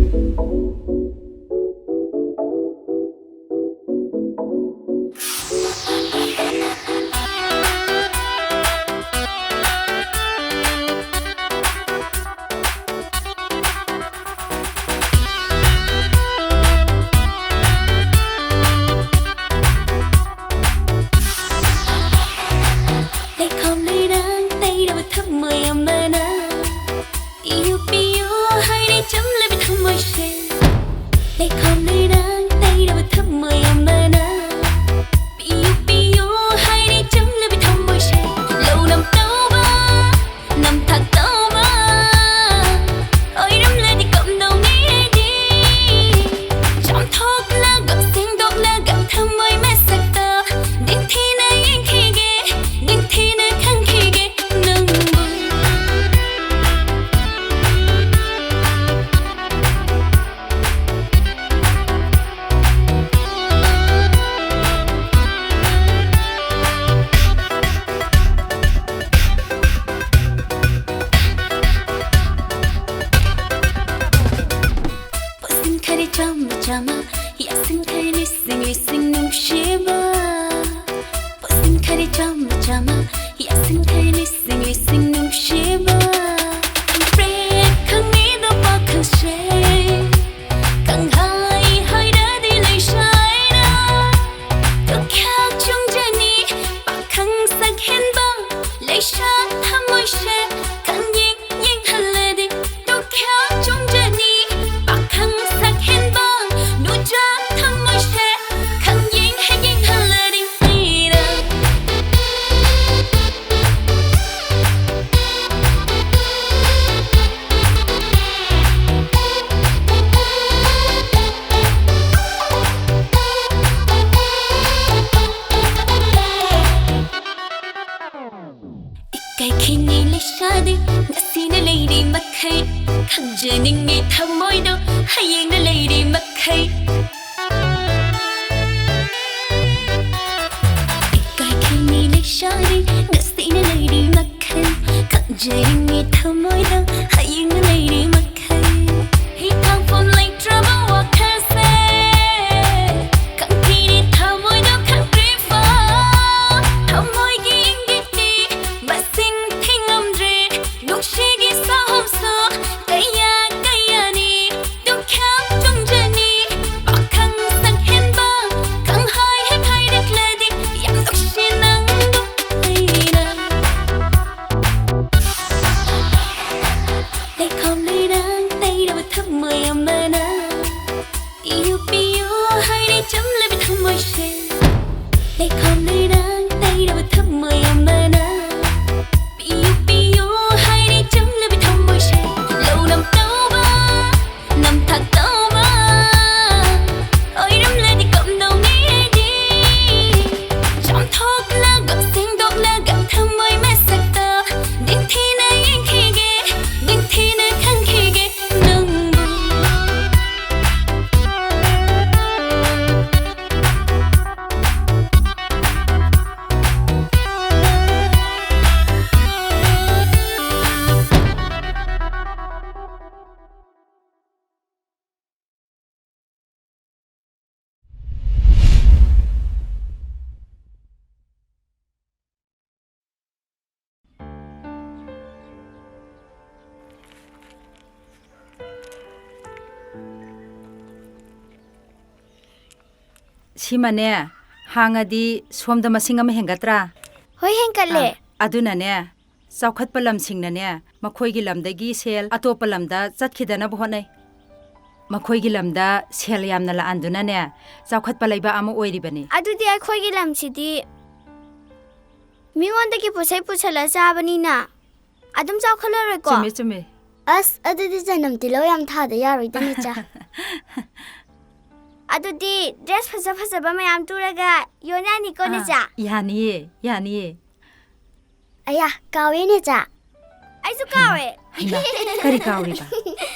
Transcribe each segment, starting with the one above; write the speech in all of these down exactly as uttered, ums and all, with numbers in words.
ꯂꯩꯈꯣꯝ ꯂꯩꯅꯥꯡ ꯂꯩꯔꯕ ꯊꯃꯣꯏ ꯑꯃꯅ ꯄꯤꯌꯨ ꯄꯤꯌꯨ ꯍꯥꯏꯔꯦ ꯆꯝꯂꯕ ꯊꯃꯣꯏꯁꯦ꯫ ꯂꯩꯈꯣꯝ ꯂꯩꯅꯥꯡ ꯂꯩꯔꯕ ꯊꯃꯣꯏ ꯑꯃꯅ ꯄꯤꯌꯨ ꯄꯤꯌꯨ ꯍꯥꯏꯔꯦ ꯆꯝꯂꯕ ꯊꯃꯣꯏꯁꯦ꯫ ꯂꯧꯅꯝ ꯇꯧꯕ ꯅꯝꯊꯥꯛ ꯇꯧꯕ ꯑꯣꯏꯔꯝꯂꯗꯤ ꯀꯝꯗꯧꯅꯤ ꯑꯩꯗꯤ? ꯆꯥꯝꯊꯣꯛꯂꯒ ꯁꯦꯡꯗꯣꯛꯂꯒ ꯊꯃꯣꯏ ꯃꯁꯛꯇ ꯅꯤꯡꯊꯤꯅ ꯌꯦꯡꯈꯤꯒꯦ, ꯅꯤꯡꯊꯤꯅ ꯈꯪꯈꯤꯒꯦ ꯅꯪꯕꯨ꯫ ꯄꯣꯠꯁꯤꯟꯈꯔꯦ ꯆꯥꯝꯃ ꯆꯥꯝꯃ, ꯌꯥꯁꯤꯟꯈꯔꯦ ꯂꯤꯁꯤꯡ ꯂꯤꯁꯤꯡ ꯅꯨꯡꯁꯤꯕ꯫ ꯄꯣꯠꯁꯤꯟꯈꯔꯦ ꯆꯥꯝꯃ ꯆꯥꯝꯃ, ꯌꯥꯁꯤꯟꯈꯔꯦ ꯂꯤꯁꯤꯡ ꯂꯤꯁꯤꯡ ꯅꯨꯡꯁꯤꯕ꯫ ꯏꯝꯄ꯭ꯔꯦꯛ ꯈꯪꯉꯤꯗꯣ ꯄꯥꯈꯪꯁꯦ, ꯀꯪꯍꯥꯏ ꯍꯥꯏꯔꯗꯤ ꯂꯩꯁꯥꯏꯔ꯫ ꯇꯨꯈ꯭ꯌꯥ ꯆꯨꯡꯖꯅꯤ ꯄꯥꯈꯪ ꯁꯛꯍꯦꯟꯕ, ꯂꯩꯁꯥ ꯊꯃꯣꯏꯁꯦ ꯈꯪꯌꯦꯡ ꯌꯦꯡꯍꯜꯂꯗꯤ꯫ ꯇꯨꯈ꯭ꯌꯥ ꯆꯨꯡꯖꯅꯤ ꯄꯥꯈꯪ ꯁꯛꯍꯦꯟꯕ, ꯅꯨꯖꯥ ꯊꯃꯣꯏꯁꯦ ꯈꯪꯌꯦꯡ ꯍꯦꯛ ꯌꯦꯡꯍꯜꯂꯗꯤ꯫ ꯂꯩꯔ ꯏꯀꯥꯏꯈꯤꯅꯤ ꯂꯩꯁꯥꯗꯤ ꯉꯁꯤꯅ ꯂꯩꯔꯤ ꯃꯈꯩ, ꯈꯪꯖꯅꯤꯡꯉꯤ ꯊꯃꯣꯏꯗꯣ ꯍꯌꯦꯡꯅ ꯂꯩꯔꯤ ꯃꯈꯩ꯫ ꯏꯀꯥꯏꯈꯤꯅꯤ ꯂꯩꯁꯥꯗꯤ ꯉꯁꯤꯅ ꯂꯩꯔꯤ ꯃꯈꯩ, ꯈꯪꯖꯅꯤꯡꯉꯤ ꯊꯃꯣꯏꯗꯣ ꯍꯌꯦꯡꯅ ꯂꯩꯔꯤ ꯃꯈꯩ꯫ ꯍꯤ ꯊꯥꯡꯐꯝ ꯁꯤꯃꯅꯦ, ꯍꯥꯡꯉꯗꯤ ꯁꯣꯝꯗ ꯃꯁꯤꯡ ꯑꯃ ꯍꯦꯟꯒꯠꯇ꯭ꯔꯥ? ꯍꯣꯏ, ꯍꯦꯟꯒꯠꯂꯦ꯫ ꯑꯥ, ꯑꯗꯨꯅꯅꯦ, ꯆꯥꯎꯈꯠꯄ ꯂꯝꯁꯤꯡꯅꯅꯦ, ꯃꯈꯣꯏꯒꯤ ꯂꯝꯗꯒꯤ ꯁꯦꯜ ꯑꯇꯣꯞꯄ ꯂꯝꯗ ꯆꯠꯈꯤꯗꯅꯕ ꯍꯣꯠꯅꯩ꯫ ꯃꯈꯣꯏꯒꯤ ꯂꯝꯗ ꯁꯦꯜ ꯌꯥꯝꯅ ꯂꯥꯛꯍꯟꯗꯨꯅꯅꯦ, ꯆꯥꯎꯈꯠꯄ ꯂꯩꯕꯥꯛ ꯑꯃ ꯑꯣꯏꯔꯤꯕꯅꯤ꯫ ꯑꯗꯨꯗꯤ ꯑꯩꯈꯣꯏꯒꯤ ꯂꯝꯁꯤꯗꯤ ꯃꯤꯉꯣꯟꯗꯒꯤ ꯄꯣꯠꯆꯩ ꯄꯨꯁꯜꯂ ꯆꯥꯕꯅꯤꯅ ꯑꯗꯨꯝ ꯆꯥꯎꯈꯠꯂꯔꯣꯏꯀꯣ? ꯆꯨꯝꯃꯦ, ꯆꯨꯝꯃꯦ꯫ ꯑꯁ, ꯑꯗꯨꯗꯤ ꯆꯅꯝ ꯇꯤꯜꯍꯧ ꯌꯥꯝ ꯊꯥꯗ ꯌꯥꯔꯣꯏꯗꯅꯦ, ꯆꯥ꯫ ꯑꯗꯨꯗꯤ dress ꯐꯖ ꯐꯖꯕ ꯃꯌꯥꯝ ꯇꯨꯔꯒ ꯌꯣꯟ ꯌꯥꯅꯤꯀꯣ, ꯑꯥ, ꯅꯦꯆꯥ? ꯌꯥꯅꯤꯌꯦ, ꯌꯥꯅꯤꯌꯦ꯫ ꯑꯌꯥ, ꯀꯥꯎꯋꯦ, ꯅꯦꯆꯥ꯫ ꯑꯩꯁꯨ ꯀꯥꯎꯋꯦ꯫ ꯍꯩꯃꯥ, ꯀꯔꯤ ꯀꯥꯎꯔꯤꯕ?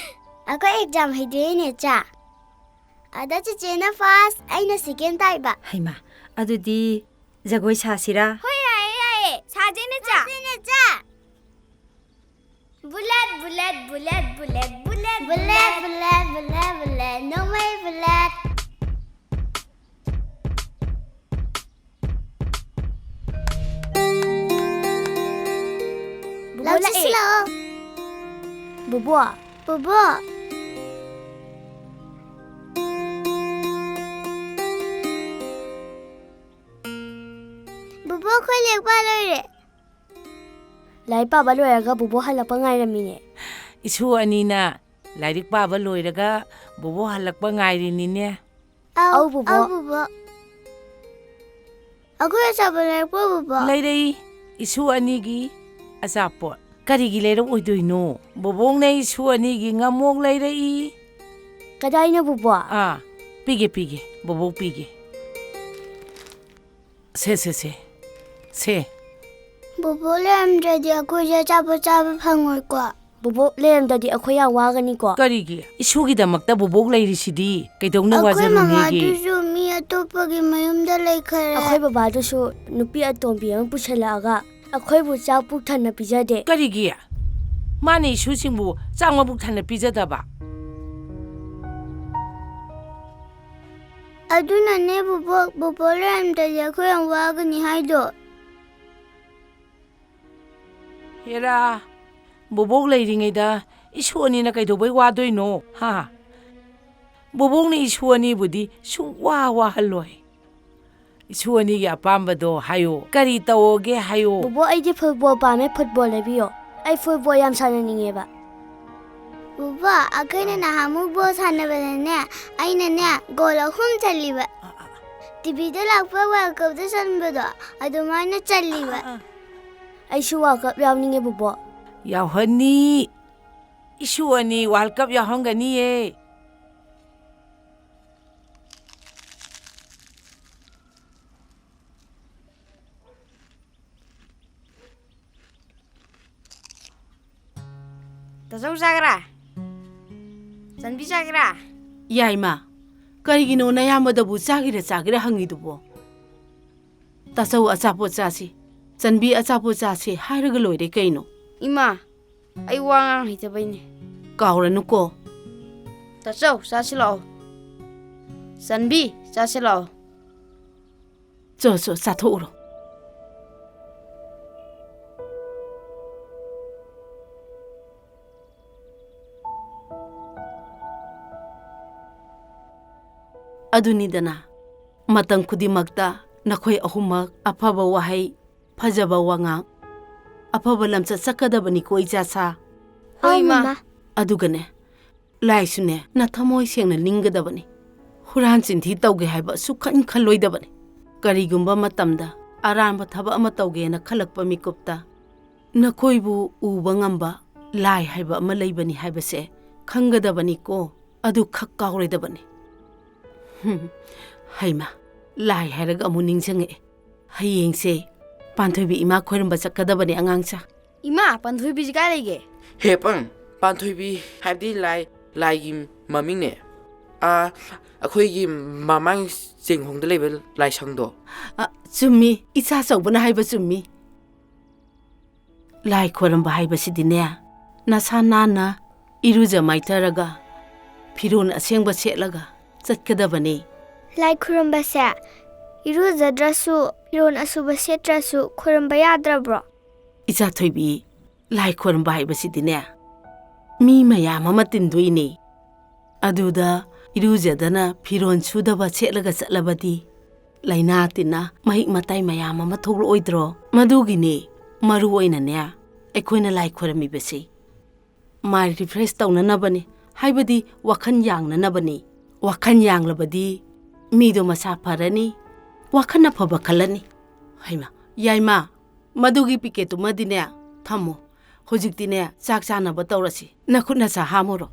ꯑꯩꯈꯣꯏ exam ꯍꯩꯗꯣꯛꯑꯦ, ꯅꯦꯆꯥ꯫ ꯑꯗ ꯆꯤꯆꯦꯅ first, ꯑꯩꯅ second ꯇꯥꯏꯕ꯫ ꯍꯩꯃꯥ, ꯑꯗꯨꯗꯤ ꯖꯒꯣꯏ ꯁꯥꯁꯤꯔꯥ? ꯍꯣꯏ, ꯌꯥꯏꯌꯦ, ꯌꯥꯏꯌꯦ꯫ ꯁꯥꯖꯦ, ꯅꯦꯆꯥ꯫ ꯁꯥꯖꯦ, ꯅꯦꯆꯥ꯫ Bullet, bullet, bullet, bullet, bullet, bullet, bullet, bullet, ꯅꯣꯡꯃꯩ ꯕꯨꯂꯦꯠ꯫ ꯕꯣꯕꯣ ꯂꯥꯛꯑꯦ꯫ ꯂꯥꯛꯑꯣ꯫ ꯕꯣꯕꯣ꯫ ꯕꯣꯕꯣ꯫ ꯕꯣꯕꯣ, ꯑꯩꯈꯣꯏ ꯂꯥꯏꯔꯤꯛ ꯄꯥ ꯂꯣꯏꯔꯦ꯫ ꯂꯥꯏꯔꯤꯛ ꯄꯥꯕ ꯂꯣꯏꯔꯒ ꯕꯣꯕꯣ ꯍꯜꯂꯛꯄ ꯉꯥꯏꯔꯝꯃꯤꯅꯦ꯫ ꯏꯁꯨ ꯑꯅꯤꯅ ꯂꯥꯏꯔꯤꯛ ꯄꯥꯕ ꯂꯣꯏꯔꯒ ꯕꯣꯕꯣ ꯍꯜꯂꯛꯄ ꯉꯥꯏꯔꯤꯅꯤꯅꯦ꯫ ꯑꯧ, ꯑꯧ, ꯕꯣꯕꯣ꯫ ꯑꯧ, ꯕꯣꯕꯣ꯫ ꯑꯩꯈꯣꯏ ꯑꯆꯥꯄꯣꯠ ꯂꯩꯔꯛꯄ꯭ꯔꯣ, ꯕꯣꯕꯣ? ꯂꯩꯔꯛꯏ, ꯏꯁꯨ ꯑꯅꯤꯒꯤ ꯑꯆꯥꯄꯣꯠ꯫ ꯀꯔꯤꯒꯤ ꯂꯩꯔꯛꯑꯣꯏꯗꯣꯏꯅꯣ? ꯕꯣꯕꯣꯛꯅ ꯏꯁꯨ ꯑꯅꯤꯒꯤ ꯉꯝꯃꯣꯛ ꯂꯩꯔꯛꯏ꯫ ꯀꯗꯥꯏꯅꯣ, ꯕꯣꯕꯣ? ꯑꯥ, ꯄꯤꯒꯦ, ꯄꯤꯒꯦ, ꯕꯣꯕꯣꯛ ꯄꯤꯒꯦ꯫ ꯁꯦ, ꯁꯦ, ꯁꯦ꯫ ꯁꯦ꯫ ꯕꯣꯕꯣꯛ ꯂꯩꯔꯝꯗ꯭ꯔꯗꯤ ꯑꯩꯈꯣꯏꯁꯦ ꯑꯆꯥꯄꯣꯠ ꯆꯥꯕ ꯐꯪꯉꯣꯏꯀꯣ? ꯕꯣꯕꯣꯛ ꯂꯩꯔꯝꯗ꯭ꯔꯗꯤ ꯑꯩꯈꯣꯏ ꯌꯥꯝ ꯋꯥꯒꯅꯤꯀꯣ? ꯀꯔꯤꯒꯤ? ꯏꯁꯨꯒꯤꯗꯃꯛꯇ ꯕꯣꯕꯣꯛ ꯂꯩꯔꯤꯁꯤꯗꯤ꯫ ꯀꯩꯗꯧꯅ ꯑꯩꯈꯣꯏ ꯋꯥꯖꯔꯨꯅꯤꯒꯦ? ꯃꯃꯥꯗꯨꯁꯨ ꯃꯤ ꯑꯇꯣꯞꯄꯒꯤ ꯃꯌꯨꯝꯗ ꯂꯩꯈꯔꯦ꯫ ꯑꯩꯈꯣꯏ ꯕꯕꯥꯗꯨꯁꯨ ꯅꯨꯄꯤ ꯑꯇꯣꯝꯕꯤ ꯑꯃ ꯄꯨꯁꯜꯂꯛꯑꯒ ꯑꯩꯈꯣꯏꯕꯨ ꯆꯥꯛ ꯄꯨꯛ ꯊꯟꯅ ꯄꯤꯖꯗꯦ꯫ ꯀꯔꯤꯒꯤ? ꯃꯥꯅ ꯏꯁꯨꯁꯤꯡꯕꯨ ꯆꯥꯛ ꯃꯕꯨꯛ ꯊꯟꯅ ꯄꯤꯖꯗꯕ? ꯑꯗꯨꯅꯅꯦ ꯕꯣꯕꯣꯛ, ꯕꯣꯕꯣꯛ ꯂꯩꯔꯝꯗ꯭ꯔꯗꯤ ꯑꯩꯈꯣꯏ ꯌꯥꯝ ꯋꯥꯒꯅꯤ ꯍꯥꯏꯗꯣ꯫ ꯍꯦꯔꯥ, ꯕꯣꯕꯣꯛ ꯂꯩꯔꯤꯉꯩꯗ ꯏꯁꯨ ꯑꯅꯤꯅ ꯀꯩꯗꯧꯕꯩ ꯋꯥꯗꯣꯏꯅꯣ? ꯍꯥ? ꯕꯣꯕꯣꯛꯅ ꯏꯁꯨ ꯑꯅꯤꯕꯨꯗꯤ ꯁꯨꯡꯋꯥ ꯋꯥꯍꯜꯂꯣꯏ꯫ ꯏꯁꯨ ꯑꯅꯤꯒꯤ ꯑꯄꯥꯝꯕꯗꯣ ꯍꯥꯏꯌꯣ꯫ ꯀꯔꯤ ꯇꯧꯑꯣꯒꯦ ꯍꯥꯏꯌꯣ꯫ ꯕꯣꯕꯣꯛ, ꯑꯩꯗꯤ ꯐꯨꯠꯕꯣꯜ ꯄꯥꯝꯃꯦ, ꯐꯨꯠꯕꯣꯜ ꯂꯩꯕꯤꯌꯣ꯫ ꯑꯩ ꯐꯨꯠꯕꯣꯜ ꯌꯥꯝ ꯁꯥꯟꯅꯅꯤꯡꯉꯦꯕ꯫ ꯕꯣꯕꯣꯛ, ꯑꯩꯈꯣꯏꯅ ꯅꯍꯥꯟꯃꯨꯛ ꯕꯣꯜ ꯁꯥꯟꯅꯕꯗꯅꯦ, ꯑꯩꯅꯅꯦ ꯒꯣꯜ ꯑꯍꯨꯝ ꯆꯜꯂꯤꯕ꯫ ꯇꯤꯚꯤꯗ ꯂꯥꯛꯄ ꯋꯥꯔꯜ ꯀꯞꯇ ꯆꯟꯕꯗꯣ, ꯑꯗꯨꯃꯥꯏꯅ ꯆꯜꯂꯤꯕ꯫ ꯑꯩꯁꯨ ꯋꯥꯔꯜ ꯀꯞ ꯌꯥꯎꯅꯤꯡꯉꯦ, ꯕꯣꯕꯣꯛ꯫ ꯌꯥꯎꯍꯟꯅꯤ꯫ ꯏꯁꯨ ꯑꯅꯤ ꯋꯥꯔꯜ ꯀꯞ ꯌꯥꯎꯍꯟꯒꯅꯤꯌꯦ꯫ ꯇꯥꯆꯧ ꯆꯥꯒꯦꯔꯥ? ꯆꯟꯕꯤ ꯆꯥꯒꯦꯔꯥ? ꯌꯥꯏꯃ, ꯀꯔꯤꯒꯤꯅꯣ ꯅꯌꯥꯝꯕꯗꯕꯨ ꯆꯥꯒꯦꯔꯥ ꯆꯥꯒꯦꯔꯥ ꯍꯪꯉꯤꯗꯨꯕꯣ? ꯇꯥꯆꯧ ꯑꯆꯥꯄꯣꯠ ꯆꯥꯁꯤ, ꯆꯟꯕꯤ ꯑꯆꯥꯄꯣꯠ ꯆꯥꯁꯤ ꯍꯥꯏꯔꯒ ꯂꯣꯏꯔꯦ ꯀꯩꯅꯣ꯫ ꯏꯃꯥ, ꯑꯩ ꯋꯥ ꯉꯥꯡ ꯍꯩꯇꯕꯩꯅꯦ꯫ ꯀꯥꯎꯔꯅꯨꯀꯣ꯫ ꯇꯥꯆꯧ, ꯆꯥꯁꯤ ꯂꯥꯛꯑꯣ꯫ ꯆꯟꯕꯤ, ꯆꯥꯁꯤ ꯂꯥꯛꯑꯣ꯫ ꯆꯣ, ꯆꯣ, ꯆꯥꯊꯣꯛꯎꯔꯣ꯫ ꯑꯗꯨꯅꯤꯗꯅ, ꯃꯇꯝ ꯈꯨꯗꯤꯡꯃꯛꯇ ꯅꯈꯣꯏ ꯑꯍꯨꯝꯃꯛ ꯑꯐꯕ ꯋꯥꯍꯩ, ꯐꯖꯕ ꯋꯥꯉꯥꯡ, ꯑꯐꯕ ꯂꯝꯆꯠ ꯆꯠꯀꯗꯕꯅꯤꯀꯣ, ꯏꯆꯥꯁꯥ꯫ ꯍꯣꯏ, ꯍꯣꯏ, ꯏꯃꯥ꯫ ꯃꯃꯥ꯫ ꯑꯗꯨꯒꯅꯦ, ꯂꯥꯏꯁꯨꯅꯦ, ꯅꯊꯃꯣꯏ ꯁꯦꯡꯅ ꯅꯤꯡꯒꯗꯕꯅꯤ꯫ ꯍꯨꯔꯥꯟ ꯆꯤꯟꯊꯤ ꯇꯧꯒꯦ ꯍꯥꯏꯕ ꯁꯨꯛꯈꯟ ꯈꯜꯂꯣꯏꯗꯕꯅꯤ꯫ ꯀꯔꯤꯒꯨꯝꯕ ꯃꯇꯝꯗ ꯑꯔꯥꯟꯕ ꯊꯕꯛ ꯑꯃ ꯇꯧꯒꯦꯅ ꯈꯜꯂꯛꯄ ꯃꯤꯀꯨꯞꯇ, ꯅꯈꯣꯏꯕꯨ ꯎꯕ ꯉꯝꯕ ꯂꯥꯏ ꯍꯥꯏꯕ ꯑꯃ ꯂꯩꯕꯅꯤ ꯍꯥꯏꯕꯁꯦ ꯈꯪꯒꯗꯕꯅꯤꯀꯣ, ꯑꯗꯨ ꯈꯛ ꯀꯥꯎꯔꯣꯏꯗꯕꯅꯤ꯫ ꯍꯩꯃꯥ, ꯂꯥꯏ ꯍꯥꯏꯔꯒ ꯑꯃꯨꯛ ꯅꯤꯡꯁꯤꯡꯉꯛꯑꯦ꯫ ꯍꯌꯦꯡꯁꯦ ꯄꯥꯟꯊꯣꯏꯕꯤ ꯏꯃꯥ ꯈꯣꯏꯔꯝꯕ ꯆꯠꯀꯗꯕꯅꯦ ꯑꯉꯥꯡꯁꯥ꯫ ꯏꯃꯥ, ꯄꯥꯟꯊꯣꯏꯕꯤꯁꯤ ꯀꯥꯏ ꯂꯩꯒꯦ? ꯍꯦ ꯄꯪ, ꯄꯥꯟꯊꯣꯏꯕꯤ ꯍꯥꯏꯕꯗꯤ ꯂꯥꯏ, ꯂꯥꯏꯒꯤ ꯃꯃꯤꯡꯅꯦ꯫ ꯑꯥ, ꯑꯩꯈꯣꯏꯒꯤ ꯃꯃꯥꯡ ꯆꯦꯡꯈꯣꯡꯗ ꯂꯩꯕ ꯂꯥꯏꯁꯪꯗꯣ꯫ ꯑ, ꯆꯨꯝꯃꯤ, ꯏꯆꯥ ꯑꯆꯧꯕꯅ ꯍꯥꯏꯕ ꯆꯨꯝꯃꯤ꯫ ꯂꯥꯏ ꯈꯣꯏꯔꯝꯕ ꯍꯥꯏꯕꯁꯤꯗꯤꯅꯦ, ꯅꯁꯥ ꯅꯥꯟꯅ ꯏꯔꯨꯖ ꯃꯥꯏꯊꯔꯒ, ꯐꯤꯔꯣꯜ ꯑꯁꯦꯡꯕ ꯁꯦꯠꯂꯒ ꯆꯠꯀꯗꯕꯅꯤ꯫ ꯂꯥꯏ ꯈꯨꯔꯨꯝꯕꯁꯦ ꯏꯔꯨꯖꯗ꯭ꯔꯁꯨ, ꯐꯤꯔꯣꯜ ꯑꯁꯨꯕ ꯁꯦꯠꯇ꯭ꯔꯁꯨ ꯈꯨꯔꯨꯝꯕ ꯌꯥꯗ꯭ꯔꯕ꯭ꯔꯣ? ꯏꯆꯥ ꯊꯣꯏꯕꯤ, ꯂꯥꯏ ꯈꯣꯏꯔꯝꯕ ꯍꯥꯏꯕꯁꯤꯗꯤꯅꯦ, ꯃꯤ ꯃꯌꯥꯝ ꯑꯃ ꯇꯤꯟꯗꯣꯏꯅꯦ꯫ ꯑꯗꯨꯗ ꯏꯔꯨꯖꯗꯅ ꯐꯤꯔꯣꯜ ꯁꯨꯗꯕ ꯁꯦꯠꯂꯒ ꯆꯠꯂꯕꯗꯤ ꯂꯥꯏꯅꯥ ꯇꯤꯟꯅꯥ ꯃꯍꯤꯛ ꯃꯇꯥꯏ ꯃꯌꯥꯝ ꯑꯃ ꯊꯣꯛꯂꯛꯑꯣꯏꯗ꯭ꯔꯣ? ꯃꯗꯨꯒꯤꯅꯦ ꯃꯔꯨ ꯑꯣꯏꯅꯅꯦ ꯑꯩꯈꯣꯏꯅ ꯂꯥꯏ ꯈꯣꯏꯔꯝꯃꯤꯕꯁꯤ꯫ ꯃꯥꯏꯟ ꯔꯤꯐ꯭ꯔꯦꯁ ꯇꯧꯅꯅꯕꯅꯤ, ꯍꯥꯏꯕꯗꯤ ꯋꯥꯈꯜ ꯌꯥꯡꯅꯅꯕꯅꯤ꯫ ꯋꯥꯈꯜ ꯌꯥꯡꯂꯕꯗꯤ ꯃꯤꯗꯣ ꯃꯁꯥ ꯐꯔꯅꯤ, ꯋꯥꯈꯜ ꯑꯐꯕ ꯈꯜꯂꯅꯤ꯫ ꯍꯩꯃꯥ, ꯌꯥꯏꯃ, ꯃꯗꯨꯒꯤ ꯄꯤꯀꯦꯠꯇꯨꯃꯗꯤꯅꯦ ꯊꯝꯃꯣ꯫ ꯍꯧꯖꯤꯛꯇꯤꯅꯦ ꯆꯥꯛ ꯆꯥꯅꯕ ꯇꯧꯔꯁꯤ꯫ ꯅꯈꯨꯠ ꯅꯁꯥ ꯍꯥꯝꯃꯨꯔꯣ꯫